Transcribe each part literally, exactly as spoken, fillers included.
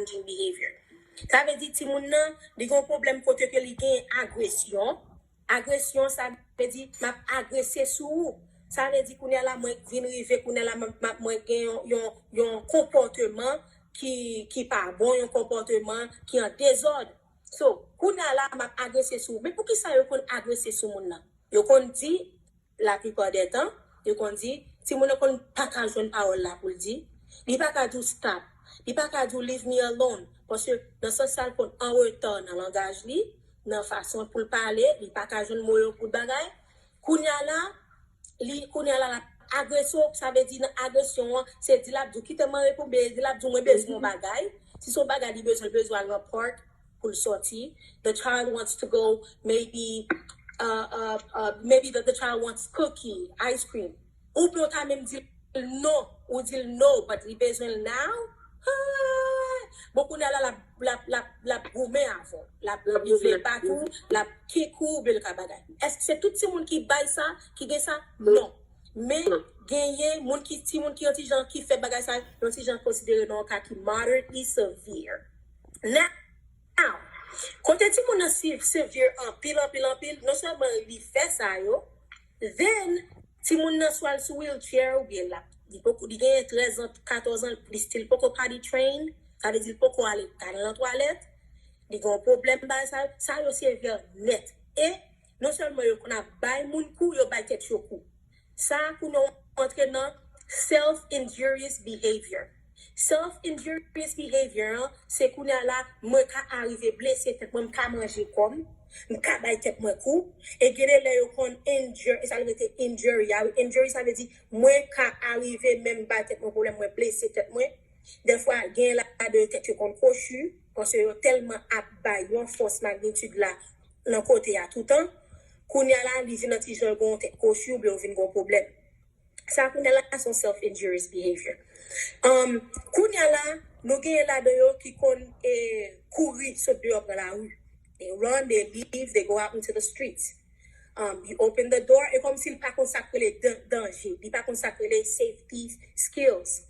challenging behavior. Sa vle di timoun nan, li gen yon pwoblèm kote ke li gen agresyon. Agresyon, sa vle di m ap agrese sou ou. Sa vle di kounye a la, mwen vin rive, kounye a la, mwen, mwen gen yon, yon, yon konpòteman ki, ki pa bon, yon konpòteman ki an dezòd. So, kounye a la, m ap agrese sou ou. Men poukisa yo konn agrese sou moun nan? Yo konn di, laplipa dè tan, yo konn di, timoun nan konn pa ka jwenn pawòl la pou l di. Li pa ka di w stop. Li pa ka di w leave me alone. Paske nan sans sa, l konn an reta nan langaj li, nan fason pou l pale, li pa ka jwenn mo yo pou l bagay. Kounye a la, li, kounye a la, l ap agrese w, sa vle di nan agresyon an, se di l ap di w, kite mwen reponn, di l ap di w, mwen bezwen yon bagay. Si se yon bagay li bezwen, l bezwen al nan park pou l sòti. The child wants to go, maybe, uh, uh, uh, maybe the, the child wants cookie, ice cream. Oubyen w ta menm di l non, ou di l no, but li bezwen l now. Ah! Bon, kounye a la, l ap, l ap, l ap, l ap goumen avè w. L ap, li vle bat ou, l ap kick ou, oubyen l ka bagay. Èske se tout timoun ki bay sa, ki gen sa? Non. Men, genyen moun ki, timoun ki yon ti jan ki fè bagay sa, yon ti jan konsidere nan yon ka ki moderately severe. Now, kote timoun nan si severe anpil, anpil, anpil, non sèlman li fè sa yo, then, timoun nan swa l sou wheelchair oubyen l ap, li poko, li genyen trèz an, katòz an, li still poko potty train, sa vle di l poko ale, ale nan twalèt, li gen yon pwoblèm bagay sa, sa yo severe nèt. E non sèlman yo konn ap bay moun kou, yo bay tèt yo kou. Sa pou nou antre nan self-injurious behavior. Self-injurious behavior an, se kounye a la, mwen ka arive blese tèt mwen, m ka manje kò m, m ka bay tèt mwen kou, e gen de lè yo konn injure, e sa l rete injury a, wi, injury sa vle di, mwen ka arive menm bay tèt mwen pwoblèm, mwen blese tèt mwen, dèfwa, gen ladan yo tèt yo konn kwochi, paske yo tèlman ap bay yon fòs magnitid la nan kote a toutan, kounye a la, li vin nan ti jan yo gen yon tèt kwochi oubyen yo vin gen yon pwoblèm. Sa kounye a la, se yon self-injurious behavior. Um, kounye a la, nou gen ladan yo ki konn eh, kouri sot deyò pran lari. They run, they leave, they go out into the streets. Um, you open the door, e kòmsi li pa konn sa k rele dan- danje, li pa konn sa k rele safety skills.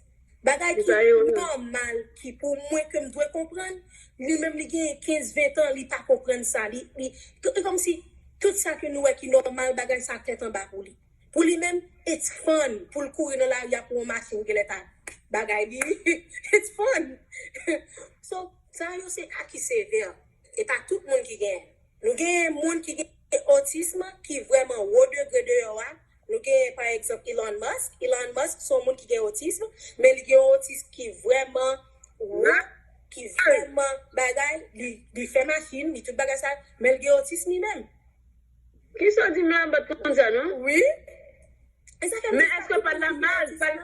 Bagay ki nòmal, ki pou mwen ke m dwe konprann, li menm li gen kenz, ven tan, li pa konprann sa. Li, li, e kòmsi tout sa ke nou wè ki nòmal, bagay sa tèt anba pou li. Pou li menm, it's fun pou l kouri nan lari a pou yon machin genlè ta bagay li. It's fun. So, sa yo se ka ki sevè. E pa tout moun ki gen. Nou gen moun ki gen otism ki vrèman wo degre deyò a. Nou gen, pa egzanp, Elon Musk. Elon Musk se yon moun ki gen otism, men li gen yon otism ki vrèman wo, ki vrèman bagay, li, li fè machin, li tout bagay sa, men li gen otism li menm. Kisa w di m la, bat konn sa, non? Wi. E sa fè men èske pa l la mal, pa l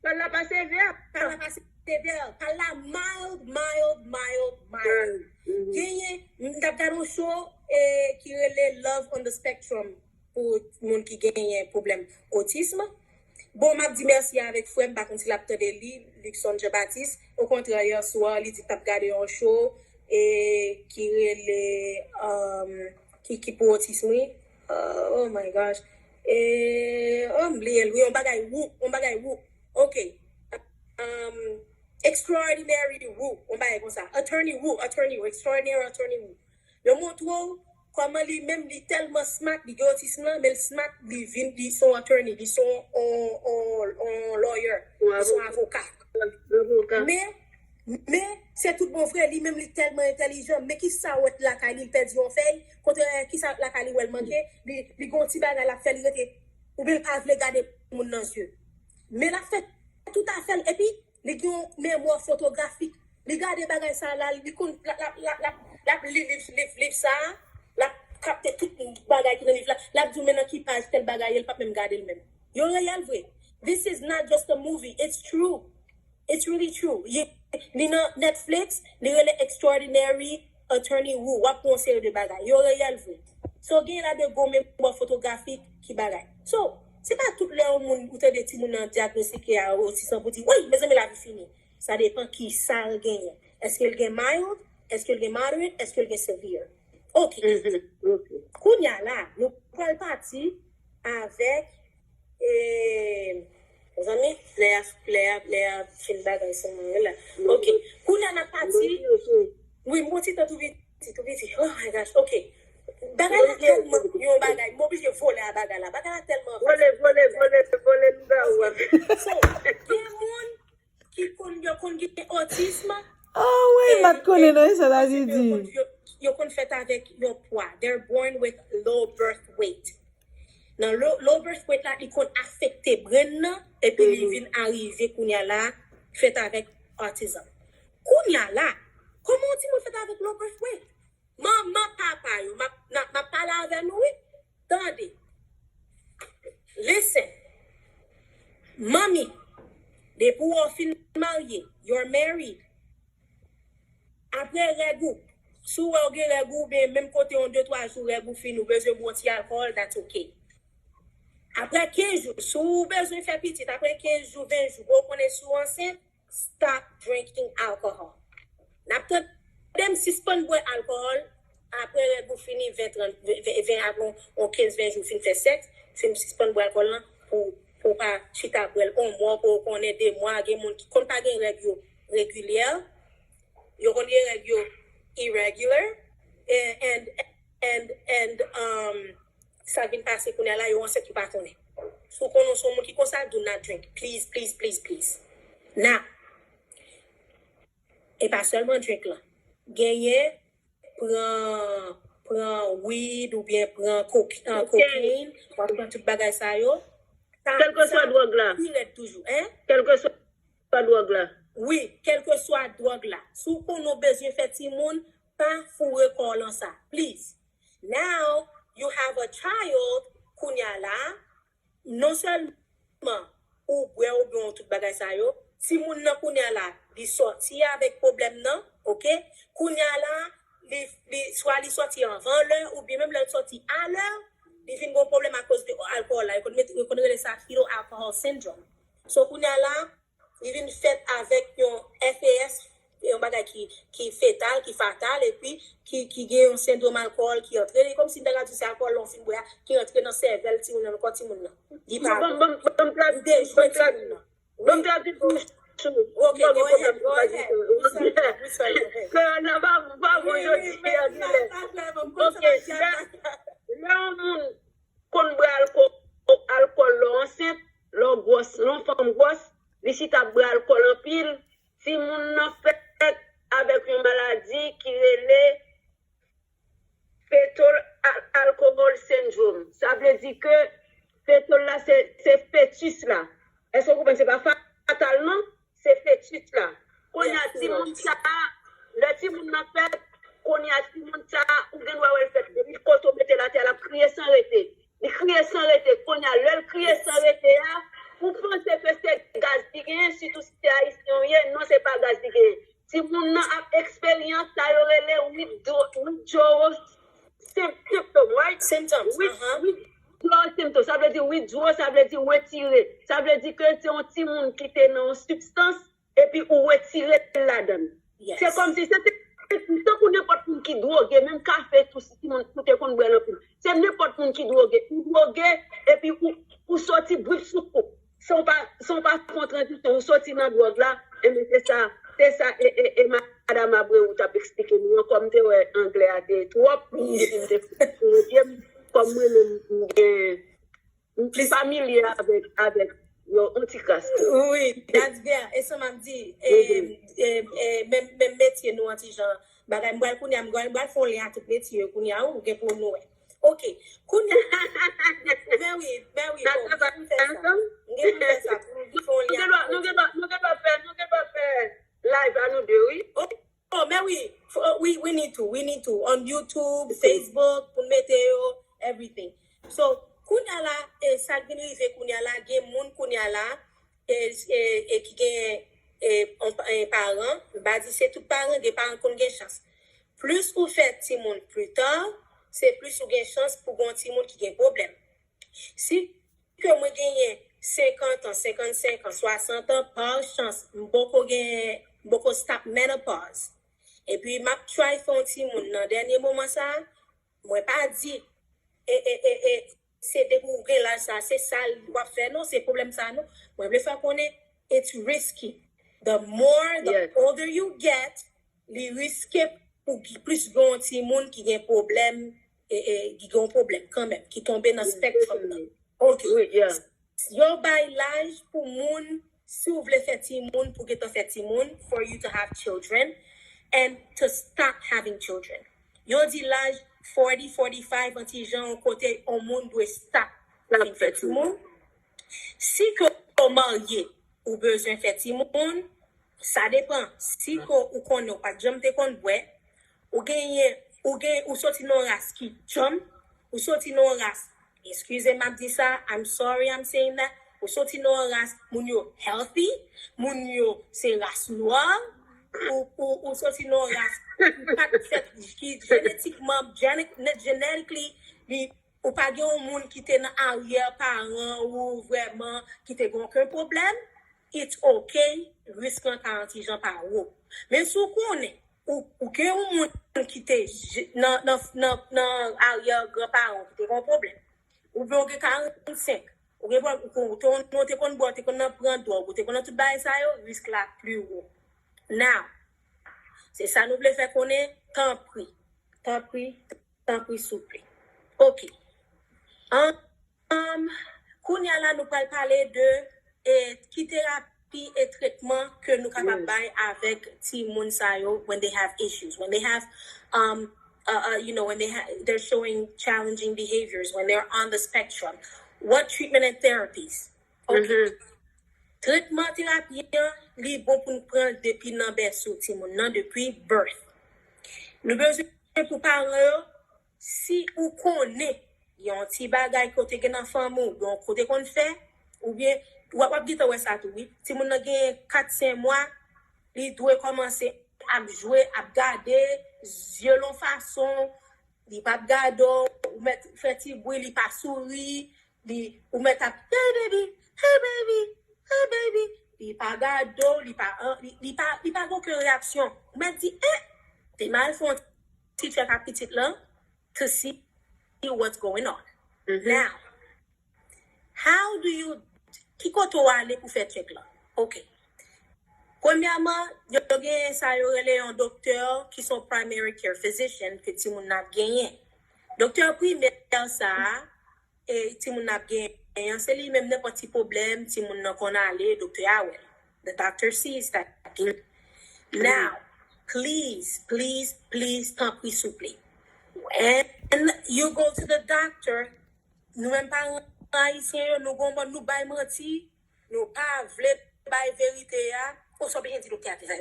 pa l la pa sevè? Pa l la pa sevè, pa l la mild, mild, mild, mild. Genyen, m t ap gade yon show eh, ki rele Love on the Spectrum pou moun ki genyen pwoblèm otism. Bon, m ap di mèsi avèk frè m, pa konn si l ap tande li, Luckson Jean Baptiste. Okontrè, yè swa, li di l t ap gade yon show eh, ki rele um, ki, ki pou otism, wi. Uh, oh my gosh. Eh, oh, m bliye l, wi, yon bagay Wu, yon bagay Wu. Ok. Um, Extraordinary Wu, yon bagay konsa. Attorney Wu, Attorney Wu, Extraordinary Attorney Wu. Yo montre w kòman li menm, li tèlman smart, li gen otism lan, men l smart, li vin, li se yon attorney, li se yon, yon, yon, yon lawyer, li se yon avoka. Men, men, se tout bon vre, li menm li tèlman entèlijan, men kisa w wè lakay li, l pèdi yon fèy, kontrè, kisa lakay li wè l manke, li, li gen yon ti bagay l ap fè, li rete, oubyen l pa vle gade moun nan zye. Men l ap fè tout afè l, epi li gen yon memwa fotografik. Li gade bagay sa la, li konn, l ap, l ap, l ap, l ap, l ap li liv, liv, liv sa a, l ap kapte tout bagay ki nan liv la, l ap di w men nan ki paj tèl bagay ye, l p ap menm gade l menm. Yo reyèl vre. This is not just a movie, it's true. It's really true. Ye, li nan Netflix, li rele Extraordinary Attorney Wu. W ap wè yon seri de bagay. Yo reyèl vre. So, gen la de gwo memwa fotografik ki bagay. So, se pa tout lè yon moun, ou tande timoun nan dyagnostike a otism pou di, wi, mezanmi, lavi fini. Sa depan ki sa l genyen. Èske l gen mild? Èske l gen moderate? Èske l gen severe? Ok. Kounye a la, nou pral pati avèk eh, Zanmi, lè a, lè a, lè a fin bagay sou mwen la. Ok. Kounye a n ap pati. Wi, m gon ti tan tou piti, tou piti. Oh my gosh, ok. Bagay la tèlman yon bagay, m oblije vole a bagay la. Bagay la tèlman. Vole, vole, vole, vole, m ba ou a. So, gen moun ki konn, yo konn gen otism. Oh, wi, m pa t konnen non, e sa ta di. Yo konn, yo, yo konn fèt avèk yon pwa. They're born with low birth weight. Nan low, low birth weight la, li konn afekte brenn nan, epi li vin arive kounye a la, fèt avèk autism. Kounye a la, kòman yon timoun fèt avèk low birth weight? Manman, papa yo, m ap, n ap, m ap pale avè nou, wi. Tande. Listen. Manmi, depi w fin marye, you're married. Apre règ ou, si w wè w gen règ ou, oubyen menm kote yon de twa jou règ ou fini, ou bezwen bwè yon ti alkòl, that's ok. Apre kenz jou, si w bezwen fè pitit, apre kenz jou, ven jou, bon, ou konnen si w ansent, stop drinking alcohol. N ap tande m sispann bwè alkòl apre règ ou fini ven, trant, ven, ven, apre yon kenz ven jou fin fè sèks, si m sispann bwè alkòl lan pou, pou w pa chita bwè l yon mwa, pou w konnen de mwa, gen moun ki konn pa gen règ yo regilyè, yo konn gen règ yo irregular, and, and, and, and, um, sa vin pase kounye a la, yo ansent, yo pa konnen. Si w konnen w se yon moun ki konsa, do not drink. Please, please, please, please. Now, e pa sèlman drink lan. Genyen, pran, pran weed oubyen pran coke, uh, cocaine, w ap pran tout bagay sa yo. Sa, kèlkeswa sa dwòg la. Pi rèd toujou, en? Kèlkeswa dwòg la. Wi, kèlkeswa dwòg la. Si w konnen w bezwen fè timoun, pa foure kò w lan sa. Please. Now, you have a child, kounye a la, non sèlman ou bwè oubyen w tout bagay sa yo, timoun nan kounye a la, li sòti avèk pwoblèm nan, ok? Kounye a la, li, li, swa li sòti anvan lè, oubyen menm lè l sòti alè, li vin gen pwoblèm akoz de alkòl la. Yo konn mete, yo konn rele sa fetal alcohol syndrome. So, kounye a la, li vin fèt avèk yon F A S, yon bagay ki, ki fetal, ki fatal, epi ki, ki gen yon sendwòm alkòl ki antre. E kòmsi m ta ka di se alkòl lan w fin bwè a, ki antre nan sèvèl timoun nan, nan kò timoun nan. Li pa bon. Li dejwe timoun nan. Ban m tradui pou ou. Ok, go ahead, go ahead. Ke nan pa, pa bon jodi a, dilè. Ok, lè, lè yon moun konn bwè alkò-, alkòl lè w ansent, lè w gwòs, lè yon fanm gwòs, li chita ap bwè alkòl anpil, timoun nan fèt avèk yon maladi ki rele fetal al-, alcohol syndrome. Sa vle di ke fetal la, se, se fetis la. Èske w konprann? Se pa fatal, non. Se fetis la. Kounye a, timoun sa a, lè timoun nan fèt, kounye a, timoun sa a, ou gen dwa wè l fèt. Depi kote w mete l atè a, l ap kriye san rete. Li kriye san rete. Kounye a, lè l kriye san rete a, ou panse ke se gaz li genyen, sitou si se ayisyen w ye, non, se pa gaz li genyen. Timoun nan ap eksperyans sa yo rele withdraw-, withdrawal sym-, symptom, right? Symptoms, withdrawal symptom. Sa vle di withdraw, sa vle di retire. Sa vle di ke se yon timoun ki te nan yon sibstans, epi ou retire l ladan l. Se kòmsi se te, se tankou nenpòt moun ki dwoge, menm kafe tou, si timoun tou te konn bwè l anpil. Se nenpòt moun ki dwoge. Ou dwoge, epi ou, ou soti brip sou kou. San w pa, san w pa fè yon tranzisyon, ou soti nan dwòg la, enben se sa, se sa, e, e, e madanm Abreu t ap eksplike nou an, kòm m te wè anglè a te twòp, epi m te fè yon pye m, kòm mwen menm m gen, m pli familye avèk, avèk yon, yon ti kras tou. Wi, that's bien, e sa m ap di, e, e, e, menm, menm metye nou an ti jan, bagay, m pral kounye a, m pral, m pral fè yon lyen ak tout metye yo kounye a, ou gen pou nou wè. Ok. Kounye a, men wi, men wi, bon, m gen pou m fè sa. M gen pou m fè sa, pou m fè yon lyen. Nou gen dwa, nou gen dwa, nou gen dwa fè, nou gen dwa fè live a nou de, wi. Oh, men wi, we, we need to, we need to. On YouTube, Facebook, pou n mete yo, everything. So, kounye a la, e sa k vin rive kounye a la, gen moun kounye a la, e, e, e ki gen, e, yon pa-, e, paran, m pa di se tout paran, gen paran konn gen chans. Plis ou fè timoun pli ta, se plis ou gen chans pou gen yon timoun ki gen pwoblèm. Si ke mwen genyen senkant an, senkannsenk an, swasant an, pa chans, m poko gen, m poko stop menopause. Epi m ap try fè yon timoun nan dènye moman sa a, mwen pa di, e, e, e, e, se depi w gen laj sa, se sa w ap fè, non, se pwoblèm sa, non. Mwen vle fè konnen, it's risky. The more, the Yes. older you get, li riske pou ki plis gen yon timoun ki gen pwoblèm, e, e, ki gen yon pwoblèm kanmenm, ki tonbe nan spectrum nan. Ok. Wi, yeah. Yo bay laj pou moun, si w vle fè timoun, pou gentan fè timoun, for you to have children, and to stop having children. Yo di laj forty, forty-five, an ti jan, yon kote yon moun dwe stop vin fè timoun. Si ke w marye, ou bezwen fè timoun, sa depan. Si ke ou konnen ou pa t janm te konn bwè, ou genyen, ou gen, ou soti nan yon ras ki djanm, ou soti nan yon ras, excusez m ap di sa, I'm sorry I'm saying that, ou soti nan yon ras, moun yo healthy, moun yo se ras nwa, ou, ou, ou soti nan yon ras ki pa t fèt, ki genetikman, gene-, genetically, li, ou pa gen yon moun ki te nan aryè paran ou vrèman ki te gen okenn pwoblèm, it's ok, risk lan ka yon ti jan pa wo. Men si w konnen, ou, ou gen yon moun ki te je-, nan, nan, nan, nan aryè granparan w ki te gen yon pwoblèm, oubyen w gen karannsenk, ou gen pwoblèm, ou, ou te, ou te konn bwè, ou te konn nan pran dwòg, ou te konn nan tout bagay sa yo, risk la pli wo. Now, se sa nou vle fè konnen, tanpri, tanpri, tanpri, souple. Ok. Um, um, kounye a la, nou pral pale de e, ki terapi e tretman ke nou kapab bay avèk timoun sa yo when they have issues, when they have, um, uh, uh, you know, when they ha- they're showing challenging behaviors, when they're on the spectrum. What treatment and therapies? Ok. Tretman terapi an, li bon pou n pran depi nan bèso timoun nan, depi birth. Nou bezwen pou paran yo, si ou konnen yon ti bagay ke w te gen nan fanmi w, donk ou te konn fè, oubyen w ap, w ap gentan wè sa tou, wi. Timoun nan gen kat, senk mwa, li dwe kòmanse ap jwe, ap gade, zye l yon fason, li p ap gade w, ou mèt fè ti bri, li pa souri, li, ou mèt ap, hey baby, hey baby, hey baby, li pa gade w, li pa, an- li, li pa, li pa gen okenn reyaksyon. Ou mèt di, eh, te mal fè yon ti tchèk ak pitit lan to see what's going on. Now, how do you, ki kote w ale pou fè tchèk lan? Ok. Premyèman, yo gen sa yo rele yon doktè ki se yon primary care physician ke timoun nan ap genyen. Doktè primè sa a, e timoun nan ap genyen an, se li menm, nenpòt ti pwoblèm, timoun nan konn ale, doktè a wè l. The doctor sees that kid. Now, please, please, please, tanpri, souple. When you go to the doctor, nou menm paran ayisyen yo, nou gon mòd nou bay manti, nou pa vle bay verite a. O, sa w bezwen di doktè a te fè.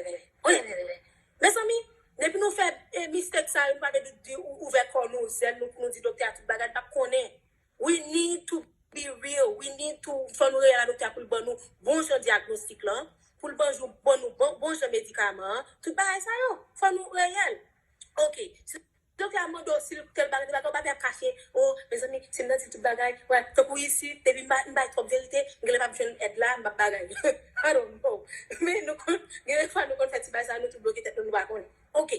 Mezanmi, depi nou fè e, mistake sa yo, nou pa vle di ou- ouvè kò nou, zèl nou pou nou di doktè a tout bagay, li p ap konnen. We need to be real. We need to, fò nou reyèl a doktè a pou l ban nou bon jan dyagnostik lan, pou l ban jou, ban nou bon, bon jan medikaman an. Tout bagay sa yo, fò nou reyèl. Ok, si doktè a mande w si l tèl bagay, tèl bagay, ou pa vle ap kache, o, mezanmi, si m nan di l tout bagay, wè, tankou isit, depi m ba- m bay twòp verite, m genlè p ap jwenn èd la, m p ap bagay. I don't know. Men nou konn, gen fwa nou konn fè ti bagay sa, nou tou bloke tèt nou, nou pa konnen. Ok.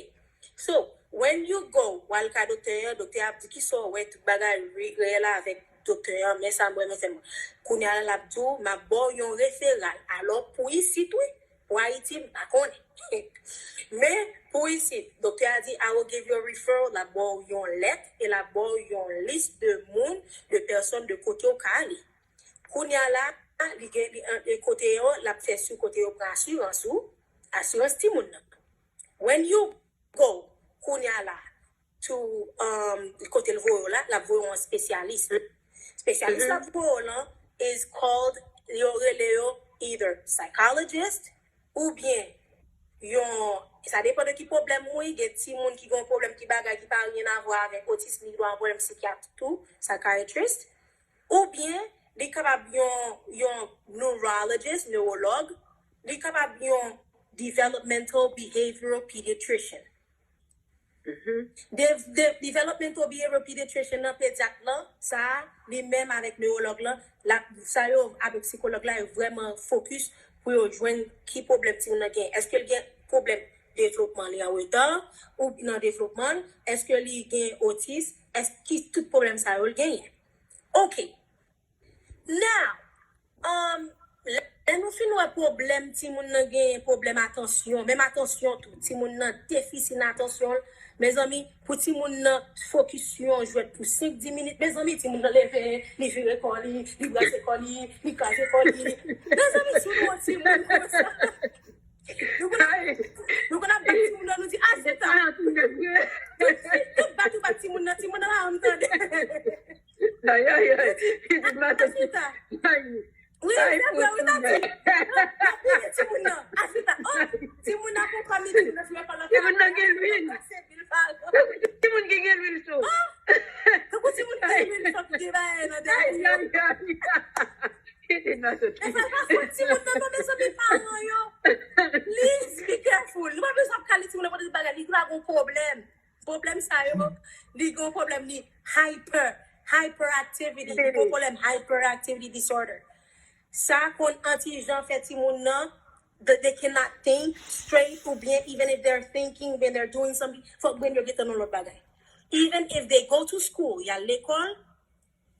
So, when you go, w al ka doktè an, doktè a ap di kisa w wè, tout bagay re- reyèl avèk doktè an, men sa m wè, men sèlman. Kounye a la, l ap di w, m ap ba w yon referal. Alò, pou isit, wi, pou Ayiti, m pa konnen. Men, pou isit, doktè a di, I will give you a referral, l ap ba w yon lèt, e l ap ba w yon lis de moun, de pèsòn, de kote w ka ale. Kounye a la, li gen, li, e kote yo, l ap fè sou kote yo pran asirans ou, asirans timoun nan. When you go, kounye a la, to, um, kote l voye w la, l ap voye w yon spesyalis. Spesyalis l ap voye w lan is called, yo rele yo either psychologist, oubyen yon, sa depan de ki pwoblèm ou ye, gen timoun ki gen yon pwoblèm, ki bagay ki pa ryen avwa avèk otis, li dwe yon pwoblèm sikyat tou, psychiatrist, oubyen li kapab yon, yon neurologist, newològ, li kapab yon developmental behavioral pediatrician. De, de, developmental behavioral pediatrician nan, pedyat lan, sa a, li menm avèk newològ lan, la, sa yo avèk sikològ la, yo vrèman fokis pou yo jwenn ki pwoblèm timoun nan gen. Èske l gen pwoblèm devlopman, li an reta ou nan devlopman l? Èske li gen otis? Èske ki tout pwoblèm sa yo l genyen? Ok. Now, um, lè nou fin wè pwoblèm timoun nan genyen, pwoblèm atansyon, menm atansyon tou, timoun nan defisi nan atansyon l, mezanmi, pou timoun nan fokis sou yon jwèt pou senk, dis minit, mezanmi, timoun nan leve, li vire kò li, li brase kò li, li kraze kò li. Mezanmi, si w wè yon timoun konsa, nou konn ap, nou konn ap bat timoun nan, nou di, "Asita!" Tout bat ou bat timoun nan, timoun nan pa janm tande. Ay, ay, ay. Asita. Wi, se vre, wi, tati. Timoun nan, Asita. Oh, timoun nan konprann li, timoun nan fè pa la. Timoun nan gen lwil. Timoun ki gen lwil sou. Tankou timoun ki gen lwil sou ki gen bagay nan dèyè. Ay, ay, ay. Kite nan sot. E sa pa fòt timoun nan, non, mezanmi, paran yo. Please be careful. Nou pa bezwen ap kale timoun nan pou tout bagay. Li gen yon pwoblèm. Pwoblèm sa yo, li gen yon pwoblèm, li hyper, hyperactivity. Li gen yon pwoblèm hyperactivity disorder. Sa konn anti jan fè timoun nan, that they cannot think straight, oubyen even if they're thinking, when they're doing something, fòk brenn yo gentan nan lòt bagay. Even if they go to school, y al lekòl,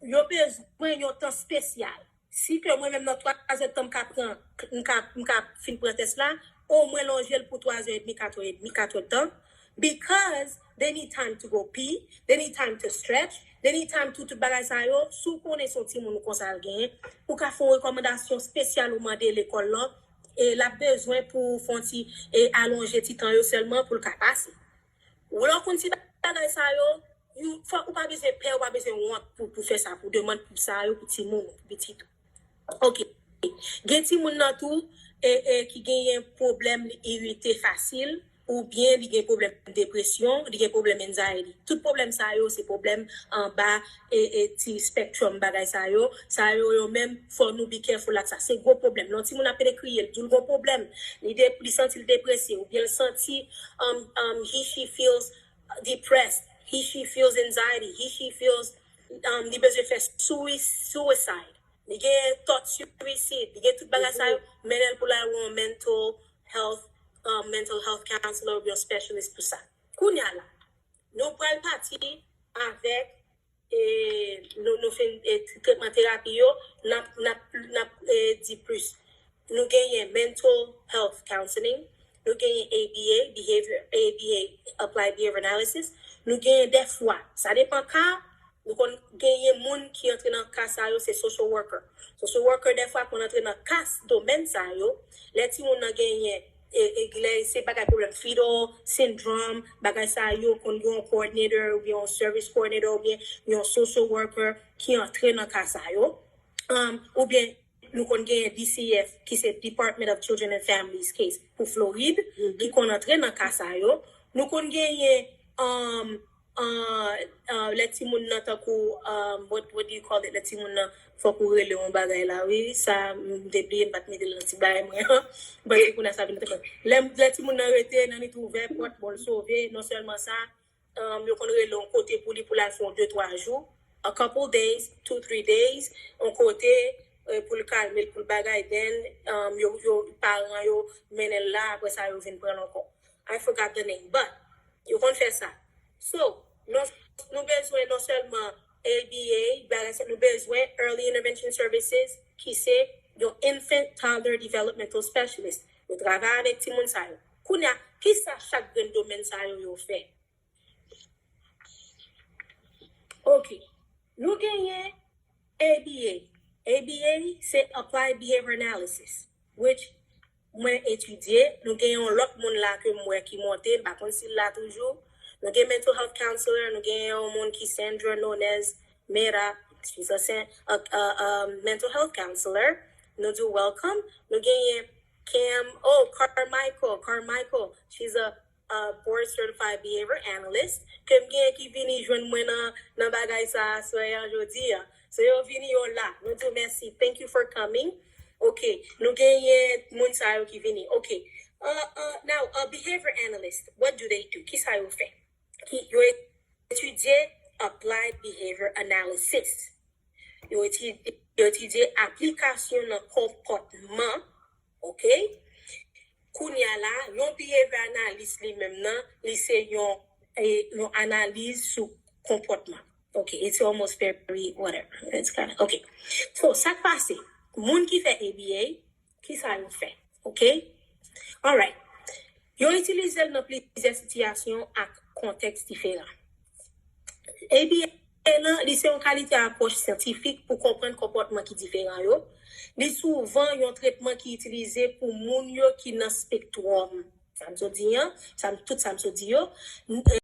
yo bezwen yon tan espesyal. Si ke mwen menm nan twa zè tan m ka pran, m ka, m ka fin pran tès la, omwen lonje l pou twa zè edmi, kat è edmi, kat è tan. Because they need time to go pee, they need time to stretch, they need time to tout bagay sa yo. Si w konnen se yon timoun ou konsa l genyen, ou ka fè yon rekòmandasyon espesyal ou mande lekòl lan, e l ap bezwen pou w fè yon ti, e alonje ti tan yo sèlman pou l ka pase. Ou lè w konn ti bagay sa yo, you, fò, ou pa bezwen pè, ou pa bezwen wont pou, pou fè sa, pou demann pou sa yo, pou timoun ou, pou pitit ou. Ok. Gen timoun nan tou, e, e, ki genyen pwoblèm li irite fasil, oubyen li gen pwoblèm depresyon, li gen pwoblèm anxiety. Tout pwoblèm sa yo, se pwoblèm anba e, e ti spectrum bagay sa yo. Sa yo, yo menm, fò nou be careful ak sa. Se gwo pwoblèm. Lè yon timoun ap pede kriye, l di w l gon pwoblèm, li de, li santi l deprese, oubyen l santi, um, um, he, she feels depressed, he, she feels anxiety, he, she feels, um, li bezwen fè sui-, suicide. Li gen thought suicide, li gen tout bagay sa yo, mennen l pou l al wè yon mental health, um, mental health counselor oubyen yon specialist pou sa. Kounye a la, nou pral pati avèk, e, nou, nou fin, e, tretman terapi yo, n ap, n ap, n ap, e, di plis. Nou genyen mental health counseling, nou genyen A B A, behavior, A B A, applied behavior analysis, nou genyen dèfwa, sa depan ka, nou konn genyen moun ki antre nan ka sa yo, se social worker. Social worker, dèfwa, konn antre nan ka s-, domèn sa yo. Lè timoun nan genyen, e, e, lè se bagay pwoblèm fetal syndrome, bagay sa yo, konn gen yon coordinator, oubyen yon service coordinator, oubyen yon social worker ki antre nan ka sa yo. Um, oubyen nou konn genyen D C F, ki se Department of Children and Families Case pou Florid, ki konn antre nan ka sa yo. Nou konn genyen, um, uh, uh, lè timoun nan tankou, um, what, what do you call it? Lè timoun nan, fòk ou rele yon bagay la, wi. Sa, m te bliye, m pa t mete l nan ti bagay mwen an. But kounye a sa vin trè. Lè, lè timoun nan rete nan nit ouvè, pòt, bon, l sove, non sèlman sa, um, yo konn rele yon kote pou li, pou l al fè yon de twa jou, a couple days, two, three days, yon kote, eh, pou l kalme l, pou l bagay, then, um, yo, yo, paran yo mennen l la, apre sa, yo vin pran l ankò. I forgot the name, but yo konn fè sa. So, nou, nou bezwen non sèlman A B A, bagay sa, nou bezwen Early Intervention Services, ki se yon Infant Toddler Developmental Specialist. Yo travay avèk timoun sa yo. Kounye a, kisa chak grenn domèn sa yo, yo fè? Ok. Nou genyen A B A. A B A, se Applied Behavior Analysis, which mwen etidye. Nou gen yon lòt moun la ke m wè ki monte, m pa konn si l la toujou. Nou gen mental health counselor, nou gen yon moun ki Sandra, known as Mera, she's a, sen- a, a, a mental health counselor. Nou di w welcome. Nou genyen Cam, oh, Carmichael, Carmichael, she's a, a board certified behavior analyst, ke m genyen ki vini jwenn mwen nan, nan bagay sa a, swè an, jodi a. So, yo vini, yo la. Nou di w mèsi. Thank you for coming. Ok, nou genyen moun sa yo ki vini. Ok. Uh, uh, now, a behavior analyst, what do they do? Kisa yo fè? Ki, yo etidye applied behavior analysis. Yo etidye, yo etidye aplikasyon nan konpòtman, ok? Kounye a la, yon behavior analyst li menm nan, li se yon, e, yon analiz sou konpòtman. Ok, it's almost very whatever. It's kind of, ok. So, sa k pase? Moun ki fè A B A, ki sa yo fè? Ok? Alright. Yo itilize l nan plizyè sitiyasyon ak kontèks diferan. A B A lan, li se yon kalite apwòch syantifik pou konprann konpòtman ki diferan yo. Li souvan yon tretman ki itilize pou moun yo ki nan spektwòm. Sa m sot di an, sa m, tout sa m sot di yo, n-